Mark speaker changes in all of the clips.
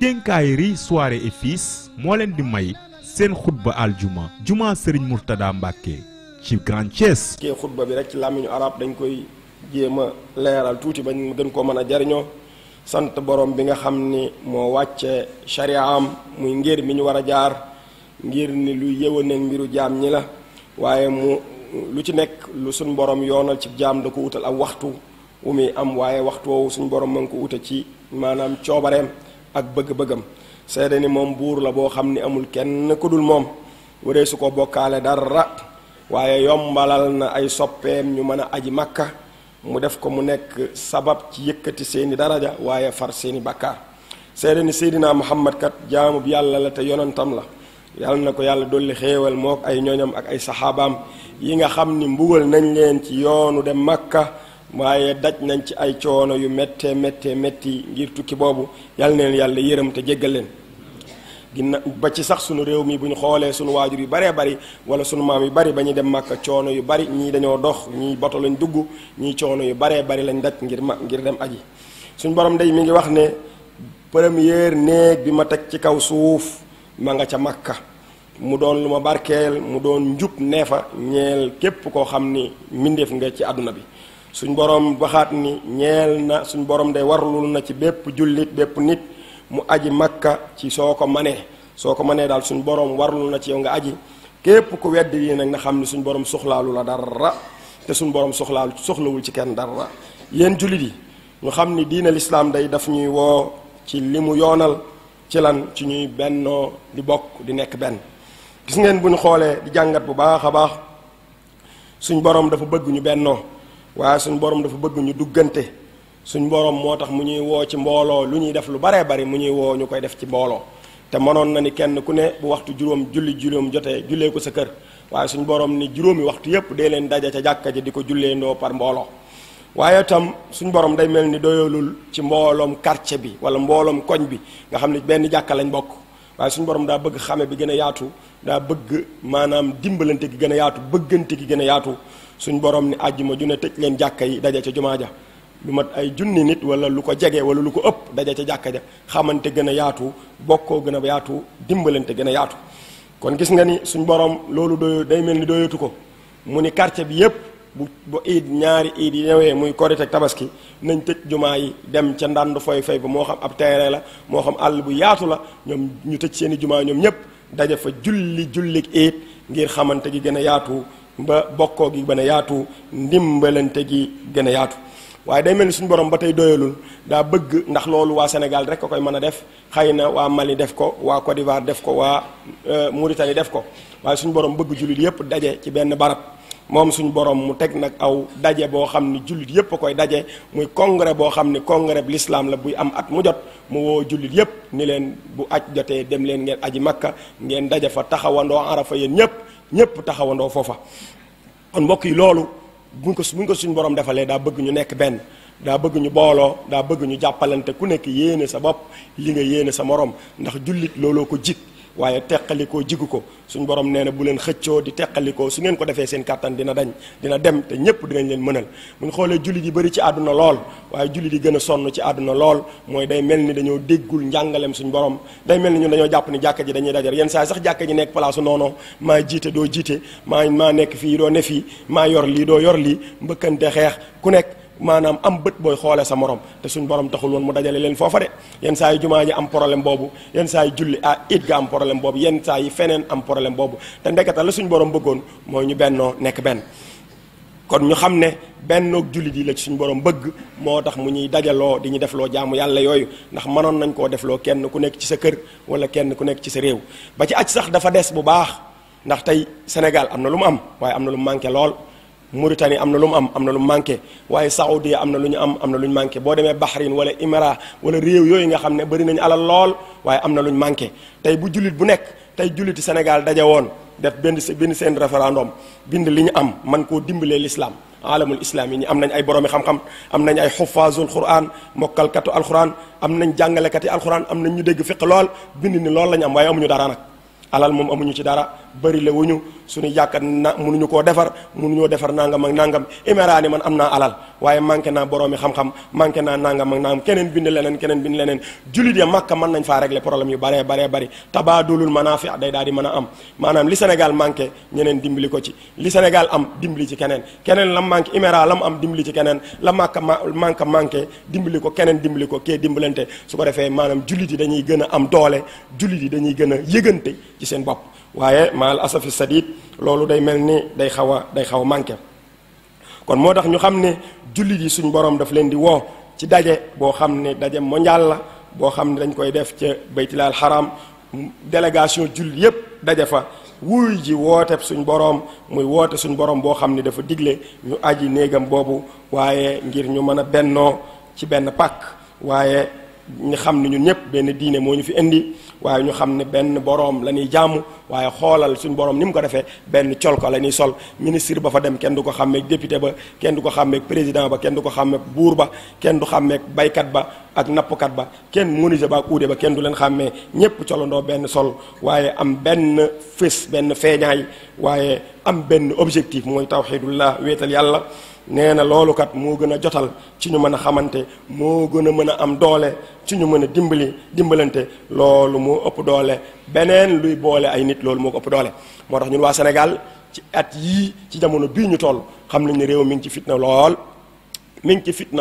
Speaker 1: Quincaillerie Soirée et Fils moo leen di may seen xutba aljuma juma Serigne Mourtada Mbacke ci Grand Thiès.
Speaker 2: kii xutba bi rek ci làmmiñu arab dañ koy jéem a leeral tuuti ba ñu gën koo mën a jariñoo sant borom bi nga xam ni moo wàcce shari'am muy ngir mi ñu war a jaar ngir ni lu yëwanal mbiru jaam ñi la waaye mu lu ci nekk lu suñ borom yoonal ci jaam da ko wutal ak waxtu wu muy am waaye waxtu woowu suñ borom ma ngi ko wute ci maanaam coobareem ak bëgg-bëggam seede ni moom buur la boo xam ni amul kenn ku dul moom waree su ko bokkaale dara waaye yombalal na ay soppeem ñu mën a aji makka mu def ko mu nekk sabab ci yëkkati seeni daraja waaye far seeni bàkkaar seede ni seydinaa muhammad kat jaamu bi yàlla la te yonantam la yàlla na ko yàlla dolli xéewal mook ay ñoñam ak ay saxaabaam yi nga xam ni mbugal nañ leen ci yoonu dem makka waaye daj nañ ci ay coono yu méttee métti ngir tukki boobu yàlla neen yàlla yërëm te jéggal leen ginna ba ci sax sunu réew mi bu ñu xoolee sunu waajur yu baree bari wala sunu maam yu bari ba ñuy dem màkka coono yu bari ñii dañoo dox ñii boto lañ dugg ñii coono yu baree bari lañ daj ngir dem aji suñu borom day mi ngi wax ne première néeg bi ma teg ci kaw suuf ma nga ca màkka mu doon lu ma barkeel mu doon njub neefa ñeel képp koo xam ni mbindeef nga ci àdduna bi suñ borom waxaat ni ñeel na suñ borom day warlul na ci bépp jullit bépp nit mu aji makka ci soo ko manee daal suñ borom warlul na ci yow nga aji képp ku weddi yi nag na xam ni suñ borom soxlaalu la dara te suñ borom soxlawul ci kenn dara yéen jullit yi ñu xam ni diina lislaam day daf ñuy woo ci li mu yoonal ci lan ci ñuy bennoo di bokk di nekk benn gis ngeen bu ñu xoolee di jàngat bu baax a baax suñ borom dafa bëgg ñu bennoo waaye suñ borom dafa bëgg ñu duggante suñ borom moo tax mu ñuy woo ci mbooloo lu ñuy def lu baree bari mu ñuy woo ñu koy def ci mbooloo te mënoon na ni kenn ku ne bu waxtu juróom jotee jullee ko sa kër waaye suñ borom ni juróomi waxtu yépp dee leen daje ca jàkka ji di ko jullee ndoo par mbooloo waaye tam suñ borom day mel ni doyalul ci mbooloom quartier bi wala mbooloom koñ bi nga xam ne benn jàkka lañ bokk waaye suñ borom daa bëgg xame bi gën a yaatu daa bëgg maanaam dimbalante gi gën a yaatu bëggante gi gën a yaatu suñ borom ni àjjuma ju ne tëj leen jàkka yi daje ca jumaa ja lu mat ay junni nit wala lu ko jege wala lu ko ëpp daje ca jàkka ja xamante gën a yaatu bokkoo gën a yaatu dimbalante gën a yaatu kon gis nga ni suñ borom loolu day mel ni doyatu ko mu ni quartier bi yépp bu iid ñaari iid yi ñëwee muy korite ak tabaski nañ tëj jumaa yi dem ca ndànd foy ba moo xam ab terrain la moo xam àll bu yaatu la ñoom ñu tëj seeni jumaa ñoom ñépp daje fa jullik iid ngir xamante gi gën a yaatu ba bokkoo gi gën a yaatu ndimbalante gi gën a yaatu waaye day mel ni suñu borom ba tey doyalul daa bëgg ndax loolu waa Sénégal rek ko koy mën a def xëy na waa Mali def ko waa Côte d'Ivoire def ko waa Mauritanie def ko waaye suñu borom bëgg jullit yépp daje ci benn barab moom suñu borom mu teg nag aw daje boo xam ni jullit yépp a koy daje muy congrès boo xam ni congrès bi l'islam la buy am at mu jot mu woo jullit yépp ni leen bu aj jotee dem leen ngeen aji makka ngeen daje fa taxawandoo arafa yéen ñépp taxawandoo foofa kon mbokk yi loolu buñ ko suñu borom defalee daa bëgg ñu nekk benn daa bëgg ñu booloo daa bëgg ñu jàppalante ku nekk yéene sa bopp li nga yéene sa morom ndax jullit looloo ko jig waaye teqalikoo jigu ko suñu borom nee na bu leen xëccoo di teqalikoo su ngeen ko defee seen kàttan dina dem te ñépp dinañ leen mënal bu ñu xoolee jullit yi bëri ci àdduna lool waaye jullit yi gën a sonn ci àdduna lool mooy day mel ni dañoo déggul njàngaleem suñu borom day mel ni ñun dañoo jàpp ni jàkka ji dañuy dajar yenn saa sax jàkka ji nekk place noonu maa jiite doo jiite maa nekk fii doo ne fii maa yor lii doo yor lii mbëkkante xeex ku nekk maanaam am bët booy xoolee sa morom te suñ borom taxul woon mu dajale leen foofa de yenn saa yi jumaa ji am problème boobu yenn saa yi julli it ga am problème boobu yenn saa yi feneen am problème boobu te ndeketa la suñ borom bëggoon mooy ñu bennoo nekk benn kon ñu xam ne bennoog jullit yi la ci suñu borom bëgg moo tax mu ñuy dajaloo di ñu defloo jaamu yàlla yooyu ndax mënoon nañ koo defloo kenn ku nekk ci sa kër wala kenn ku nekk ci sa réew ba ci aj sax dafa des bu baax ndax tey Sénégal am na lu mu am waaye am na lu mu manqué lool Mauritanie am na lu mu am na lu mu manqué waaye Saoudi am na lu ñu am na lu ñu manqué boo demee Bahreïn wala Émirats wala réew yooyu nga xam ne bari nañu alal lool waaye am na lu ñu manqué tey bu jullit bu nekk tey julliti Sénégal daje woon def bind seen référendum bind li ñu am man koo dimbalee l'islam alamul islam yi ñi am nañ ay boroomi xam-xam am nañ ay xufaazul quran mokkalkatu alquran am nañ jàngalekati alquran am nañ ñu dégg fiq lool bind ni loolu la ñu am waaye amuñu dara nag alal moom amuñu ci dara bëri la wuñu suñu jàkkat na mënuñu koo defar mënuñoo defar nangam ak nangam éméra ni man am naa alal waaye manqué naa boroomi xam-xam manqué naa nangam ak nangam keneen bind leneen jullit ya Makka mën nañ faa régler problème yu baree bari tabaadulul manaafi day daal di mën a am maanaam li Sénégal manqué ñeneen dimbali ko ci li Sénégal am dimbali ci keneen la manqué éméra la mu am dimbali ci keneen la Makka manqué dimbali ko keneen dimbali ko kee dimbalante su ko defee maanaam jullit yi dañuy gën a am doole jullit yi dañuy gën a yëgante ci seen bopp waaye maal asafi sadid loolu day mel ni day xaw a manqué kon moo tax ñu xam ne jullit yi suñ borom daf leen di woo ci daje boo xam ne daje mondial la boo xam ne dañ koy def ca baytilal haram délégation jullit yépp daje fa wuy ji woote suñ borom muy woote suñ borom boo xam ne dafa digle ñu aji néegam boobu waaye ngir ñu mën a bennoo ci benn pàkk waaye ñu xam ne ñun ñëpp benn diine moo ñu fi indi waaye ñu xam ne benn boroom la ñuy jaamu waaye xoolal suñu boroom ni mu ko defee benn colko la ñuy sol ministre ba fa dem kenn du ko xàmmeeg député ba kenn du ko xàmmeeg président ba kenn du ko xàmmeeg buur ba kenn du xàmmeeg baykat ba ak nappkat ba kenn menuisier ba ak uude ba kenn du leen xàmmee ñëpp colandoo benn sol waaye am benn fës benn feeñaay waaye am benn objectif mooy tawxiidullah wéetal yàlla nee na loolu kat moo gën a jotal ci ñu mën a xamante moo gën a mën a am doole ci ñu mën a dimbalante loolu moo ëpp doole beneen luy boole ay nit loolu moo ko ëpp doole moo tax ñun waa Sénégal ci at yii ci jamono bii ñu toll xam nañ ne réew mi ngi ci fitna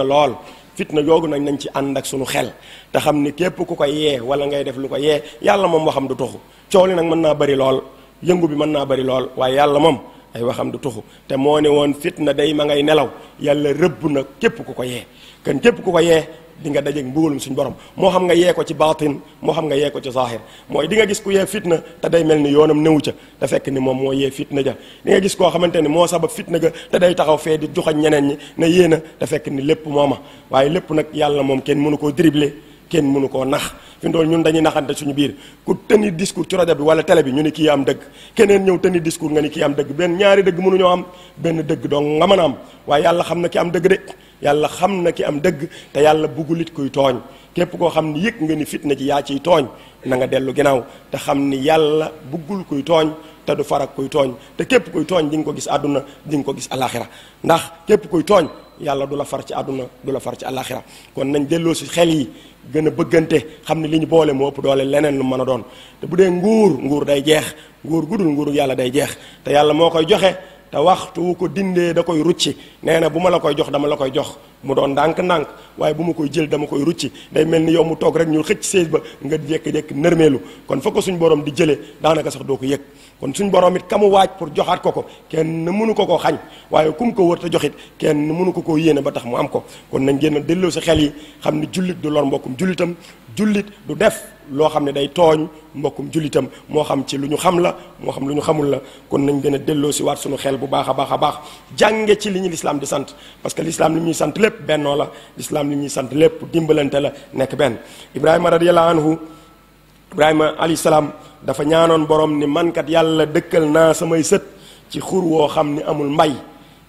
Speaker 2: lool fitna yoogu nañ ci ànd ak sunu xel te xam ni képp ku ko yee wala ngay def lu ko yee yàlla moom waxam du tuxu coow li nag mën naa bari lool yëngu bi mën naa bari lool waaye yàlla moom ay waxam du tuxu te moo ne woon fitna day ma ngay nelaw yàlla rëbb na képp ku ko yee kan képp ku ko yee di nga dajeeg mbugalum suñu borom moo xam nga yee ko ci baatin moo xam nga yee ko ci zahir mooy di nga gis ku yee fitna te day mel ni yoonam newu ca te fekk ni moom moo yee fitna ja di nga gis koo xamante ni moo sabab fitna ga te day taxaw fee di joxañ ñeneen ñi ne yéena te fekk ni lépp mooma waaye lépp nag yàlla moom kenn mënu koo dribbler kenn mënu koo nax fi mu toll ñun dañuy naxante suñu biir ku tenir discours ci rajo bi wala télé bi ñu ne kii am dëgg keneen ñëw tenir discours nga ni kii am dëgg benn ñaari dëgg mënuñoo am benn dëgg donc nga mën a am waaye yàlla xam na ki am dëgg de yàlla xam na ki am dëgg te yàlla buggulit kuy tooñ képp koo xam ni yëg nga ni fitna ji yaa ciy tooñ na nga dellu ginnaaw te xam ni yàlla buggul kuy tooñ te du farak kuy tooñ te képp kuy tooñ di nga ko gis àdduna di nga ko gis alaxira ndax képp kuy tooñ yàlla du la far ci àdduna du la far ci alaxira kon nañ delloo si xel yi gën a bëggante xam ne li ñu boole moo ëpp doole leneen lu mën a doon te bu dee nguur day jeex nguur gudul nguuru yàlla day jeex te yàlla moo koy joxe te waxtu wu ko dindee da koy rucci nee na bu ma la koy jox dama la koy jox mu doon ndànk-ndànk waaye bu ma koy jël dama koy rucci day mel ni yow mu toog rek ñu xëcc séej ba nga jékki-jékki nërmeelu kon fa ko suñ borom di jëlee daanaka sax doo ko yëg kon suñ borom it kamu waaj pour joxaat ko kenn mënu ko koo xañ waaye kum ko wër te joxit kenn mënu ko koo yéene ba tax mu am ko kon nañ génn delloo si xel yi xam ni jullit du lor mbokkum jullitam jullit du def loo xam ne day tooñ mbokkum jullitam moo xam ci lu ñu xam la moo xam lu ñu xamul la kon nañ gën a delloo si waat suñu xel bu baax a baax jànge ci li ñu lislaam di sant parce que lislaam li ñuy sant lépp bennoo la lislaam li ñuy sant lépp dimbalante la nekk benn Ibrahima radiyallahu anhu Ibrahima alayhi salaam dafa ñaanoon borom ni mankat yàlla dëkkal naa samay sët ci xur woo xam ni amul mbay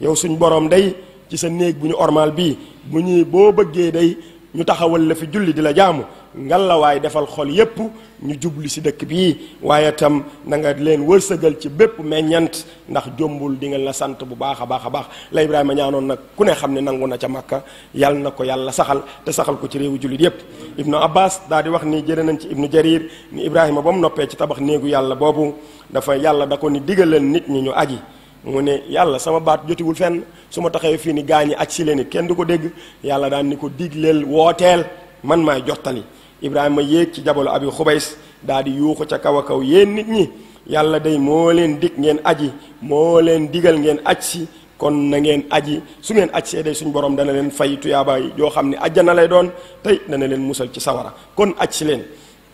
Speaker 2: yow suñ borom day ci sa néeg bu ñu ormal bii bu ñuy boo bëggee day ñu taxawal la fi julli di la jaamu ngalawaay defal xol yépp ñu jubli si dëkk bii waaye tam na nga leen wërsëgal ci bépp meññant ndax jombul di nga la sant bu baax a baax la Ibrahima ñaanoon nag ku ne xam ne nangu na ca Makka yàlla na ko yàlla saxal te saxal ko ci réewu jullit yépp Ibnu Abbas daal di wax ni jëlee nañ ci Ibnu Jarir ni Ibrahima ba mu noppee ci tabax néegu yàlla boobu dafa yàlla da ko ni digalal nit ñi ñu aji mu ne yàlla sama baat jotiwul fenn su ma taxawee fii ni gaañi aj si leen it kenn du ko dégg yàlla daan ni ko digleel wooteel man maay jottali Ibrahima yéeg ci jabalu Abi Xubays daal di yuuxu ca kaw a kaw yéen nit ñi yàlla day moo leen dig ngeen aji moo leen digal ngeen aj si kon na ngeen aji su ngeen aj see day suñu borom dana leen fay tuyaaba yoo xam ne ajjana lay doon tey dana leen musal ci sawara kon aj si leen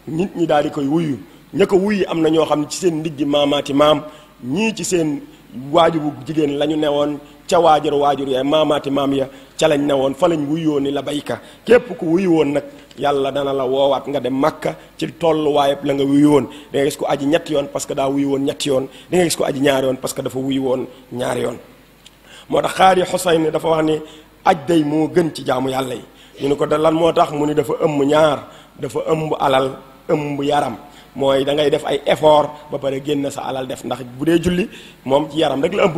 Speaker 2: nit ñi daal di koy wuyu ña ko wuyu am na ñoo xam ne ci seen ndiggi maamaati maam ñii ci seen waajur bu jigéen la ñu newoon ca waajur ya maamaati maam ya ca lañ newoon fa lañ wuyoo ni la bayka képp ku wuyu woon nag yàlla dana la woowaat nga dem Makka ci tolluwaayeb la nga wuyu woon da nga gis ko aji ñetti yoon parce que daa wuyu woon ñetti yoon da nga gis ko aji ñaari yoon parce que dafa wuyu woon ñaari yoon moo tax xaari Xuseyn dafa wax ni aj day moo gën ci jaamu yàlla yi ñu ne ko da lan moo tax mu ni dafa ëmb ñaar dafa ëmb alal ëmb yaram mooy da ngay def ay effort ba pare génn sa alal def, ndax bu dee julli moom ci yaram rek la ëmb,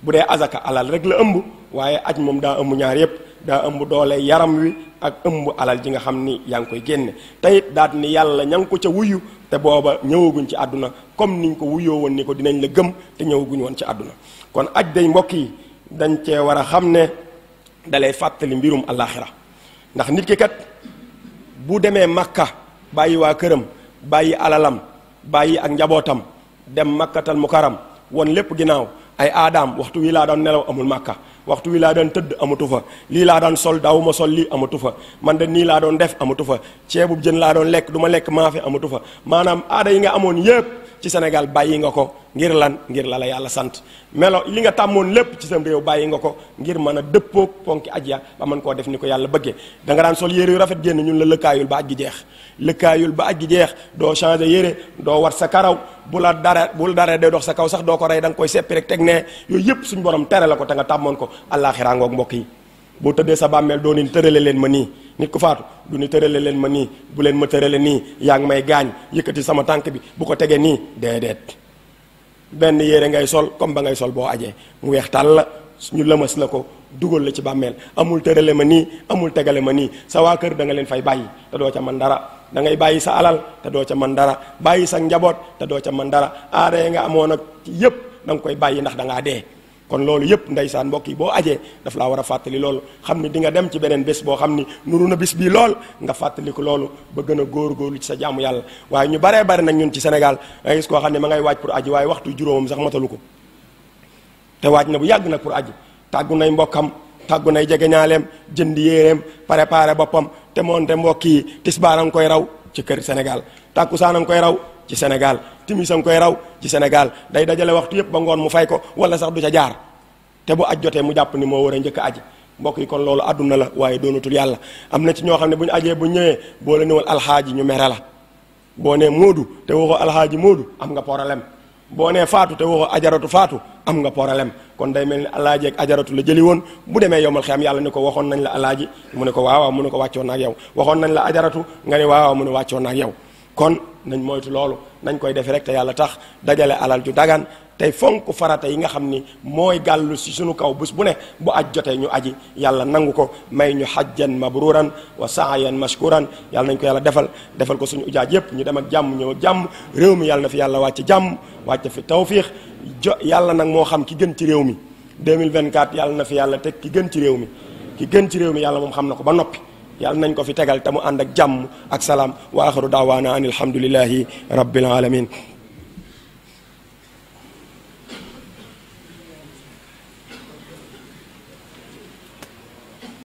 Speaker 2: bu dee azaka alal rek la ëmb, waaye aj moom daa ëmb ñaar yépp, daa ëmb doole yaram wi ak ëmb alal ji nga xam ni yaa ngi koy génne. teyit daat ni yàlla ña ngi ko ca wuyu te booba ñëwaguñ ci àdduna, comme niñ ko wuyoo woon ni ko dinañ la gëm te ñëwaguñ woon ci àdduna. kon aj day mbokk yi dañ cee war a xam ne dalay fàttali mbirum àllaaxira, ndax nit ki kat bu demee Makka bàyyi waa këram, bàyyi alalam, bàyyi ak njabootam, dem Makkatal Mukarram won lépp ginnaaw, ay aadaam waxtu wi laa doon nelaw amul Makka, waxtu wi laa doon tëdd amatu fa, lii laa doon sol daawuma sol lii amatu fa, man de nii laa doon def amatu fa, ceebub jën laa doon lekk du ma lekk maafe amatu fa. maanaam aada yi nga amoon yépp ci Sénégal bàyyi nga ko ngir lan, ngir la yàlla sant. melo li nga tàmmoon lépp ci sam réew bàyyi nga ko ngir mën a dëppoog ponki aj ya ba mën koo def ni ko yàlla bëggee. da nga daan sol yére yu rafet génn, ñun la lëkkaayul ba aj gi jeex, lëkkaayul ba aj gi jeex, doo changer yére, doo wat sa karaw, bu la dara day dox sa kaw sax doo ko rey, da nga koy seppi rek teg ne. yooyu yëpp suñu borom tere la ko te nga tàmmoon ko. àllaaxira ngoog mbokk yi, boo tëddee sa bàmmeel doo ni tërale leen ma nii, nit ku faatu du ni tërale leen ma nii, bu leen ma tërale nii, yaa ngi may gaañ, yëkkati sama tànk bi bu ko tegee nii, déedéet. benn yére ngay sol comme ba ngay sol boo ajee, mu weex tàll la, ñu lëmas la ko dugal la ci bàmmeel. amul tërale ma nii, amul tegale ma nii. sa waa kër da nga leen fay bàyyi te doo ca man dara, da ngay bàyyi sa alal te doo ca man dara, bàyyi sa njaboot te doo ca man dara. aada yi nga amoon ak yépp da nga koy bàyyi ndax da ngaa dee. kon loolu yëpp ndeysaan mbokk yi boo ajee daf laa war a fàttali loolu, xam ni di nga dem ci beneen bés boo xam ni nuru na bis bii lool, nga fàttali ko loolu ba gën a góorgóorlu ci sa jaamu yàlla. waaye ñu baree bari nag ñun ci Sénégal nga gis koo xam ne ma ngay waaj pour aji waaye waxtu juróomam sax matalu ko, te waaj na bu yàgg nag pour aji. tàggu nay mbokkam, tàggu nay jegeñaaleem, jënd yéeréem, préparé boppam, te moonte mbokk yi tisbaar a nga koy raw ci kër Sénégal, tàkkusaan a nga koy raw ci Sénégal, timis a nga koy raw ci Sénégal. day dajale waxtu yëpp ba ngoon mu fay ko wala sax du ca jaar, te bu aj jotee mu jàpp ni moo war a njëkk a aji. mbokk yi kon loolu àdduna la waaye doonatul yàlla. am na ci ñoo xam ne bu ñu ajee bu ñëwee boo la newal alxaaji ñu mere la, boo nee Moodu te waxoo alxaaji Moodu am nga problème, boo nee Faatu te waxoo ajaratu Faatu am nga problème. kon day mel ni alaaji ak ajaratu la jëli woon, bu demee yowmal xiyam yàlla ni ko waxoon nañ la alaaji, mu ne ko waaw mu ne ko wàccoon na ak yow. waxoon nañ la ajaratu nga ne waaw mu ne wàccoon na ak yow. kon nañ moytu loolu, nañ koy defe rek te yàlla tax, dajale alal ju dagan tey fonk farata yi nga xam ni mooy gàllu si suñu kaw bés bu ne bu aj jotee ñu aji. yàlla nangu ko, may ñu hajjan mabruran wa sa'yan mashkuran. yàlla nañ ko yàlla defal ko suñu ujaaj yépp, ñu dem ak jàmm ñëw ak jàmm. réew mi yàlla na fi yàlla wàcc jàmm, wàcc fi tawfiix. yàlla nag moo xam ki gën ci réew mi 2024 yàlla na fi yàlla teg ki gën ci réew mi. ki gën ci réew mi yàlla moom xam na ko ba noppi, yàlla nañ ko fi tegal te mu ànd ak jàmm ak salaam. wa axiru daawaana an alhamdulillahi rabbil alamin.